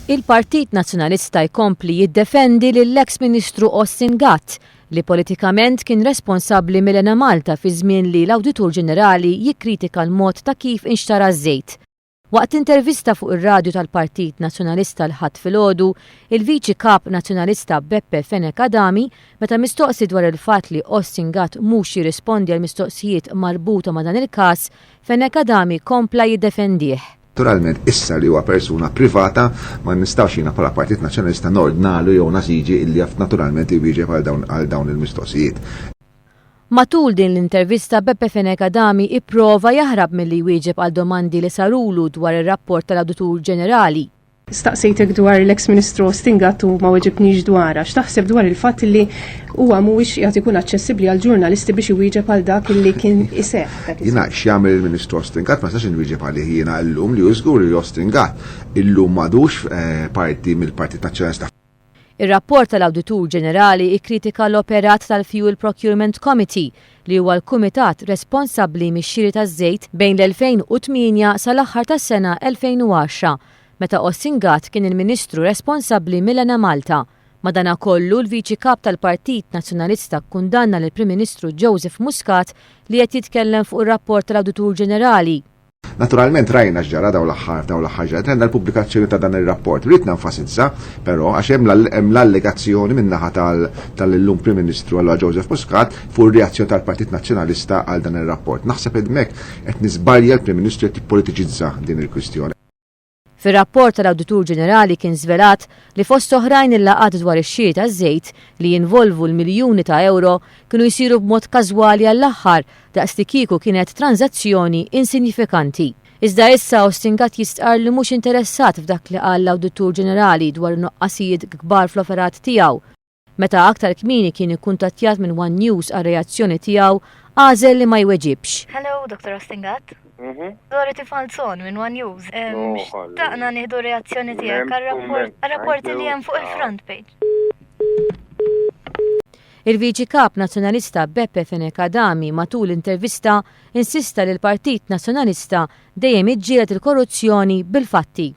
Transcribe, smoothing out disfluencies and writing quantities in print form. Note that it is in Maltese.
Il-Partit Nazzjonalista jkompli jiddefendi lill-eks Ministru Austin Gatt li politikament kien responsabbli mill-Enemalta fi żmien li l-Awditur Ġenerali jikkritika l-mod ta' kif inxtara ż-żejt. Waqt intervista fuq ir-radju tal-Partit Nazzjonalista l-Ħadd filgħodu, il-Viċi Kap Nazzjonalista Beppe Fenech Adami, meta mistoqsi dwar il-fatt li Austin Gatt mhux jirrispondi għal mistoqsijiet marbuta ma' dan il-każ, Fenech Adami kompla jiddefendih. Naturalment issa li huwa persuna privata ma nistgħux jiena bħala Partit Nazzjonalista nordnalu jew nasiġi illi jaf naturalment iwieġeb għal dawn il-mistoqsijiet. Matul din l-intervista Beppe Fenech Adami ipprova jaħrab milli jwieġeb għal domandi li sarulu dwar ir-rapport tal-Awditur Ġenerali. Staqsejtek dwar l-eks Ministru Austin Gatt u ma weġibtnix dwarha. X'taħseb dwar il-fatt li huwa mhuwiex qiegħed ikun aċċessibbli għall-ġurnalisti biex iwieġeb għal dak li kien iseħħ dak iż-żmien? Jiena x'jagħmel il-Ministru Austin Gatt ma nistax inwieġeb għalih jiena llum li hu żgur li Austin Gatt illum m'għadux parti mill-Partit Nazzjonalista. Ir-rapport tal-Awditur Ġenerali kkritika l-operat tal-Fuel Procurement Committee, li huwa l-kumitat responsabbli mix-xiri taż-żejt bejn l-2008 sal-aħħar tas-sena 2010, meta Austin Gatt kien il-Ministru responsabbli mill-Enemalta. Madanakollu, l-Viċi Kap tal-Partit Nazzjonalista kkundanna lill-Prim Ministru Joseph Muscat li qed jitkellem fuq ir-rapport tal-Awditur Ġenerali. Naturalment rajna x'ġara dawn l-aħħar dawn l-aħħar ġranet, rajna l-pubblikazzjoni ta' dan ir-rapport. Rrid nenfasizza, però, għax hemm l-allegazzjoni min-naħa tal-illum Prim Ministru allura Joseph Muscat fuq ir-reazzjoni tal-Partit Nazzjonalista għal dan ir-rapport. Naħseb hemmhekk qed niżbalja l-Prim Ministru qed jippolitiċizza din il-kwistjoni. Fir-rapport tal-Awditur Ġenerali kien żvelat li fost oħrajn il-laqgħat dwar ix-xiri taż-żejt li jinvolvu l-miljuni ta' ewro kienu jsiru b'mod każwali għall-aħħar daqslikieku kienet tranżazzjoni insinjifikanti. Iżda issa Austin Gatt jistqarr li mhux interessat f'dak li qal l-Awditur Ġenerali dwar in-nuqqasijiet kbar fl-operat tiegħu. Meta aktar kmieni kien ikkuntattjat minn one News għar-reazzjoni tiegħu, għażel li ma jweġibx. Hello, Dr. Austin Gatt. Dorothy Falzon minn One News. Xtaqna nieħdu reazzjoni tiegħek għar-rapporti li hemm fuq il-front page. Il-Viċi Kap Nazzjonalista Beppe Fenech Adami matul intervista insista li l-Partit Nazzjonalista dejjem iġġieled il-korruzzjoni bil-fatti.